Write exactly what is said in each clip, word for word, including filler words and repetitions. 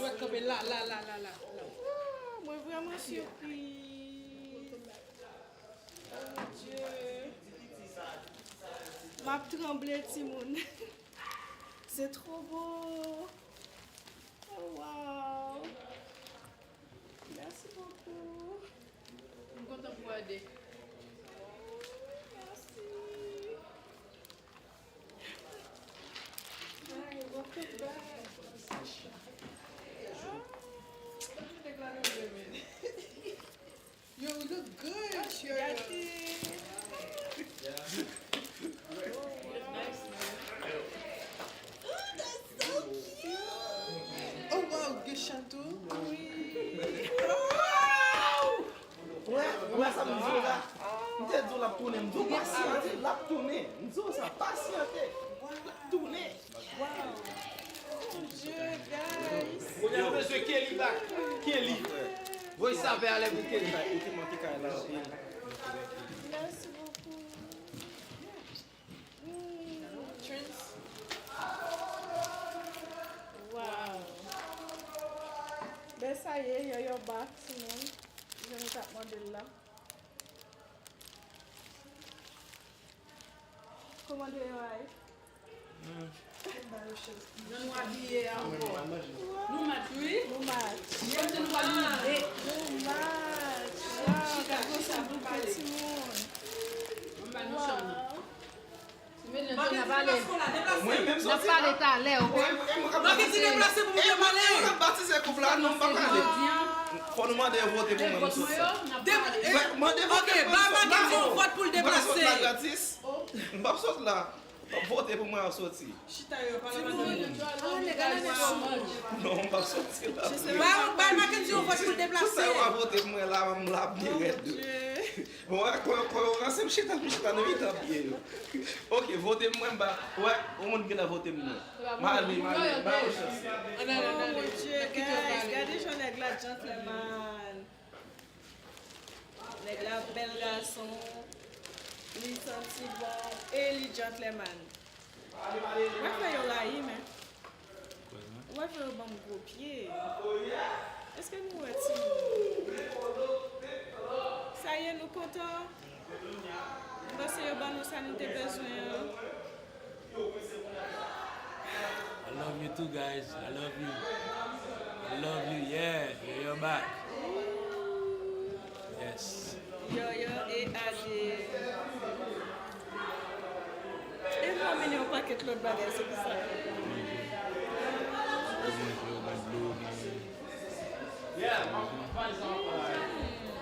Dwèt kanpe la, la, la, la, la, la. Wouh, mwen vrèman sipriz. Oh mon Dieu. M ap tranble, timoun. C'est trop beau. Oh, wow. Merci beaucoup. M kontan pou Ade. Merci. Ay, welcome back. Yo, we look good, yo. Gate. Oh, that's so cute. Oh, wow, gen chan tou. Wi. Wè, wè sa m di w la. M te di w l ap tounen, m di w pasyante, l ap tounen. M di w sa, pasyante. L ap tounen. Wow. Oh mon Dieu, guys. Kounye a nou bezwen Kelly back. Kelly. Voye sape ale pou Kelly. Ou te manke kay la anpil. Merci beaucoup. Mm. Wow. Ben, sa ye, Yoyo back, timoun. Jan nou t ap mande l la. Kòman de yo a ye? Jan nou abiye a ankò. Nou match, wi. Nou match. Mwen se nou pral nou de. Nou match. Wow, gade yon sanm pou pale timoun. Mwen ba nou chanm. Wow. Ti medam, n ap pale. Mwen menm soti la. N ap pale talè, oke? Mwen ki di deplase pou mwen pale. Mwen k ap batize koup la, non, m pa prale. Fò nou mande yo vote pou mwen, m soti la. Mande vote pou mwen, m soti la. Mwen soti la gratis. M p ap soti la. Vote pou mwen, m soti. Chita yo, pale. Non, m p ap soti la. Bay Mackendy yon vòt pou l deplase. Tout sa yo ap vote pou mwen la, m la byen rèd. Bon, wè, kò yo, kò yo ranse, m chita, m chita nan mitan pye yo. Oke, vote m mwen, m ba, wè, yon moun genlè vote m mwen. M ale, m ale, ba yo chans. Oh mon Dieu, guys, gade jan nèg la gentleman. Nèg la bèl gason, li santi bon e li gentleman. Ou wè fè yo rayi, men. Ou wè fè yo ban m gwo pye. Èske nou wè timoun? Sa ye, nou kontan? M panse yo ban nou sa nou te bezwen an. I love you too, guys. I love you. I love you. Yeah, yeah, you're back. Yes. Yoyo e Ade. E m ap mennen yon pakèt lòt bagay, se pou sa.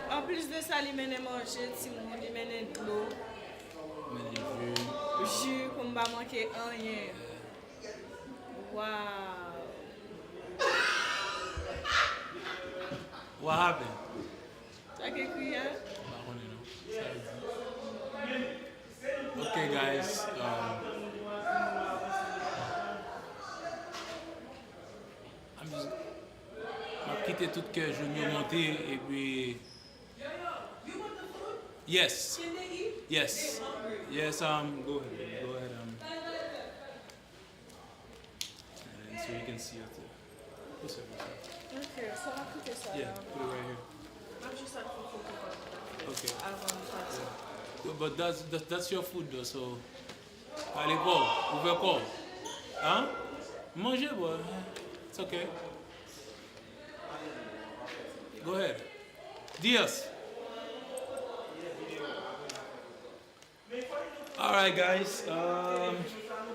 Anplis de sa, li mennen manje, timoun, li mennen dlo. Mennen ji. Ji, pou m pa manke anyen. Wow. What happened? Sa k ekri a? M pa konnen non. Sa yo di. Ok, guys. Um, I'm just, m ap kite tout kè joun yo monte, epi, yes. Yes. Yes, um, go ahead. Go ahead, um. And so you can see it there. What's up, what's up? Ok, so m ap kite sa la. Yeah, put it right here. M ap jis al fè foto pa m. Ok. Avan m pati. Yeah. But that's, that's, that's your food though, so. Pale kò w, ouvè kò w. Hein? Manje, bro. It's ok. Go ahead. Dios. Alright, guys. Um,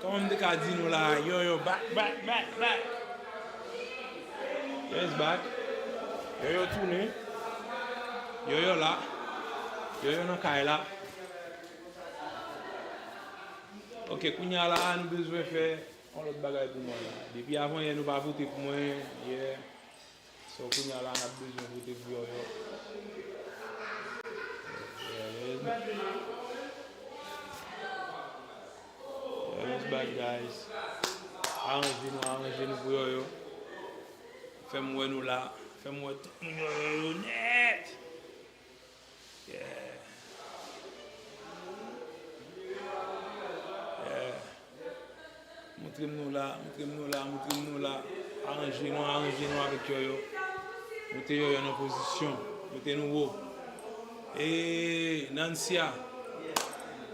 kòman m te ka di nou la? Yoyo back, back, back, back. Yes, back. Yoyo tounen. Yoyo la. Yoyo nan kay la. Ok, kounye a la, nou bezwen fè yon lòt bagay pou mwen la. Depi avan yè, nou pa vote pou mwen. Yeah. So, kounye a la, n ap bezwen vote pou Yoyo. Yeah, yeah, yeah. Yeah, it's bad, guys. Aranje nou, aranje nou pou Yoyo. Fè m wè nou la. Fè m wè tout moun Yoyo yo nèt. Yeah. Yeah. Montre m nou la, montre m nou la, montre m nou la. Aranje nou, aranje nou avèk Yòyò. Moute Yòyò nan pozisyon. Moute nou wo. E Nancia,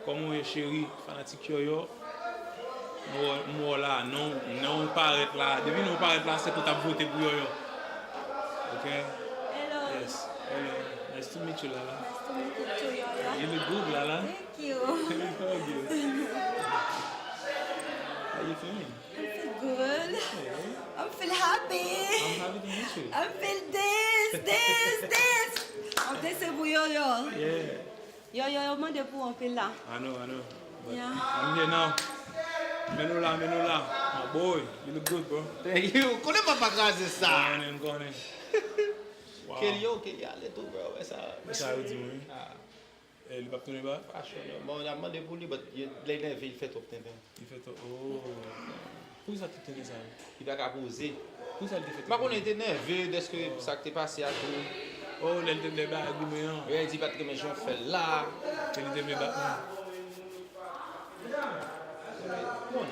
kòman w ye cheri? Fanatik Yòyò. M wè, m wè w la, non, non w parèt la. Depi non w parèt la, se pou t ap vote pou Yòyò. Ok? Hello. Yes. Hello. Nice to meet you, Lala. Nice to meet you too, Yòyò. You look good, Lala. Thank you. How are you? How you feeling? I feel good. Yeah. I feel happy. I'm happy to meet you. I feel this, this, this. Anpil se pou Yòyò. Yeah. Yòyò, yo mande pou anpil la. I know, I know. But yeah. I'm here now. Men nou la, men nou la. My boy, you look good, bro. Thank you. Konnen papa kraze sa. M konnen, m konnen. Wow. Kelly, yo, Kelly ale tou, bro. Wè sa. Wè sa yo di mwen. Ah. Eh, li p ap tounen ba? Fashion, yo. Bon, y ap mande pou li, but lè l nève, li fè twòp tenten. Li fè twòp, oh. Poukisa tout tenten sa yo? Li pa ka poze. Poukisa li te fè tenten? M pa konnen, li te nève dèske sa k te pase a tou. Oh, lè l te, lè bagay goumen an. Yo di pa t renmen jan w fè l la. Ke li te vle bat mwen. Bon.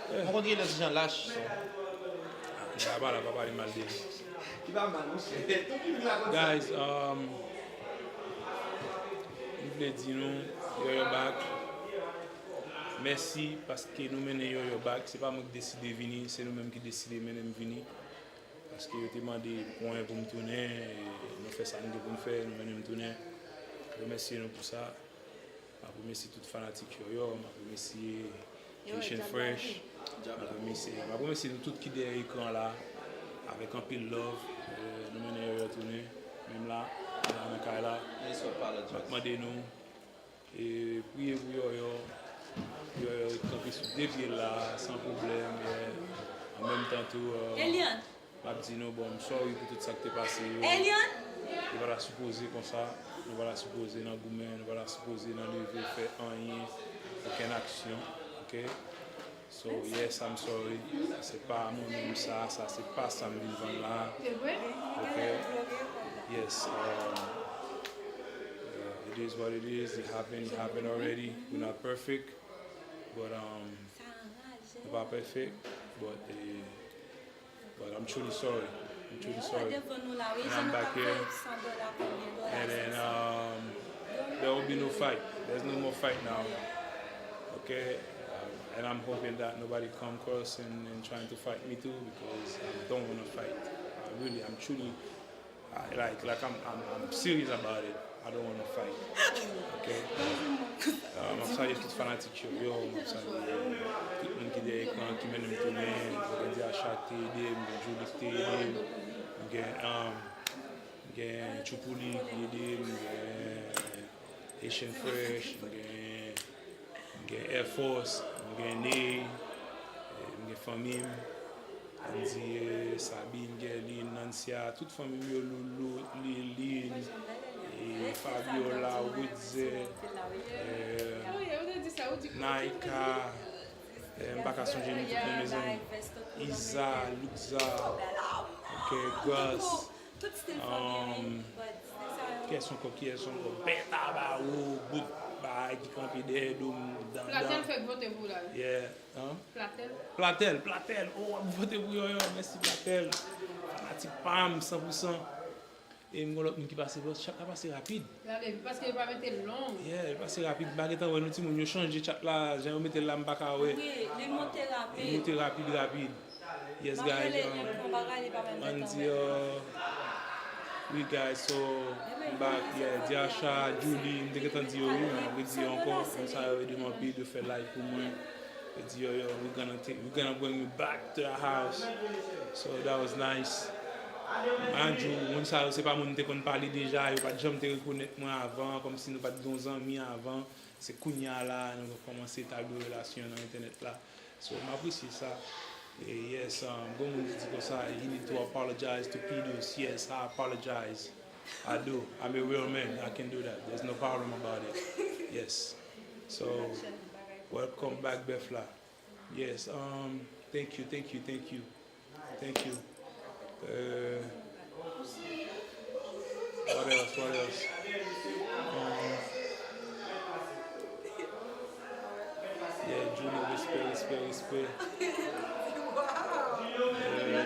Mwen konn gen lè ti jan lach. Li pa pale, pa pale mal de li. Li pa mal, monchè. Tout moun la konn sa. Guys, um, m vle di nou, Yòyò back. Mèsi paske nou mennen Yòyò back. Se pa mwen ki deside vini, se nou menm ki deside mennen m vini. Paske yo te mande pwen pou m tounen, e nou fè sa nou gen pou n fè, nou mennen m tounen. Remèsye nou pou sa. M ap remèsye tout fanatik Yòyò, m ap remèsye Haitian Fresh, m ap remèsye, m ap remèsye nou tout ki dèyè ekran la, avèk anpil love, euh, nou mennen Yòyò tounen, menm la, la nan kay la. M ap mande nou, e, priye pou Yòyò, pou Yòyò ret kanpe sou de pye l la, san pwoblèm, e, an menm tan tou, euh, Eliante. M ap di nou, bon, m sorry pou tout sa k te pase yo. Eliante! Nou pa ta sipoze konsa, nou pa ta sipoze nan goumen, nou pa ta sipoze nan leve fè anyen, okenn aksyon, ok? So, yes, I'm sorry. Se pa mwen menm sa, sa se pa sa m vin vann la. Ok? Yes, um, uh, it is what it is. It happened, it happened already. We're not perfect, but, um, nou pa perfect, but, eh, but I'm truly sorry. I'm truly sorry. And I'm back here. And then, um, there will be no fight. There's no more fight now. Okay? Um, and I'm hoping that nobody come cross and, and trying to fight me too, because I don't wanna fight. I really, I'm truly I, like, like I'm, I'm, I'm serious about it. I don't wanna fight. Ok? Uh, m ap salye tout fanatik yo, yo, m ap salye tout moun ki dèyè ekran, ki mennen m tounen. M gen Diacha ki te ede m, m gen Julie ki te ede m, m gen, um, m gen Tchoupouli ki ede m, m gen Haitian Fresh, m gen M gen Air Force, m gen Ney, eh, m gen fanmi m, Andy, eh, Sabine, Guerline, Nancia, tout fanmi m yo, Loulou, Liline, eh, Fabiola, Witze, eh, Naika, eh, m pa ka sonje nou tout non, mezanmi. Iza, Luxa, ok, Gus, um, kiyès ankò, kiyès ankò? Bèta Bawo, bout bagay ki kanpe dèyè do m, dan, Platèl dan. Fèk vote pou la, wi. Yeah. Hein? Platèl. Platèl, Platèl. Oh, w ap vote pou Yòyò. Mèsi, Platèl. Fanatik pa m, san pou san. E m gen lòt moun ki pase, bro. Chat la pase rapid. L ale vit paske yo pa mete l long. Yeah, li pase rapid. M pa gentan wè non timoun yo chanje chat la. Jan yo mete l la, m pa ka wè. Wi, li monte rapid. Li monte rapid, rapid. Yes, guys, um, Andy, uh, wi, guys, so, m back, yeah, Diasha, Julie, m te gentan di yo, wi, men m ap redi yo ankò, moun sa yo ede m anpil, yo fè live pou mwen, yo di yo, yo, we gonna take, we gonna bring you back to the house, so that was nice. Mind you, moun sa yo, se pa moun m te konn pale deja, yo pa t janm te rekonèt mwen avan, kòmsi nou pa t gen yon zanmi avan, se kounye a la, nou kòmanse etabli yon relasyon nan entènèt la. So, m apresye sa. E yes, um, gon moun ki di konsa, he need to apologize to P Deuce. Yes, I apologize. I do. I'm a real man. I can do that. There's no problem about it. Yes. So, welcome back, bèf la. Yes, um, thank you, thank you, thank you. Thank you. Euh, what else? What else? Um, yeah, Julie, respect, respect, respect. Euh,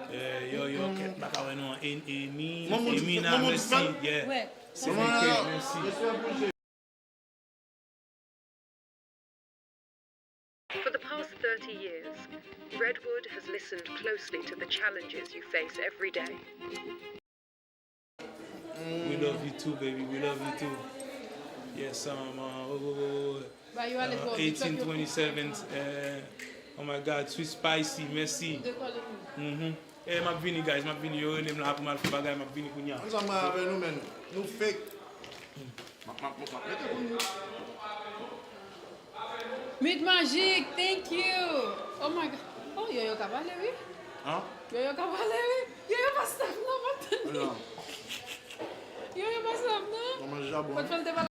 Eh, yo, yo, kèt, m pa ka wè non. Emi, Emina, mèsi. Yeah. Seven K, mèsi. For the past thirty years, Redwood has listened closely to the challenges you face every day. We love you too, baby. We love you too. Yes, um, uh, oh, oh, oh, oh. Uh, eighteen twenty-seven. Uh, oh my God, Sweet Spicy, mèsi. Mhm. Eh, m ap vini, guys, m ap vini. Yo rele m la pou m al fè bagay, m ap vini kounye a. Ansanm avè nou, men. Nou fake. M ap, m ap, m ap mete pou nou. Mit Magic, thank you. Oh my God. Oh, Yoyo ka pale, wi. Hein? Yoyo ka pale, wi. Yoyo pa staff non, m ap tann li. Non. Yoyo pa staff non. Mwen manje jabon. Pot fè l te pale.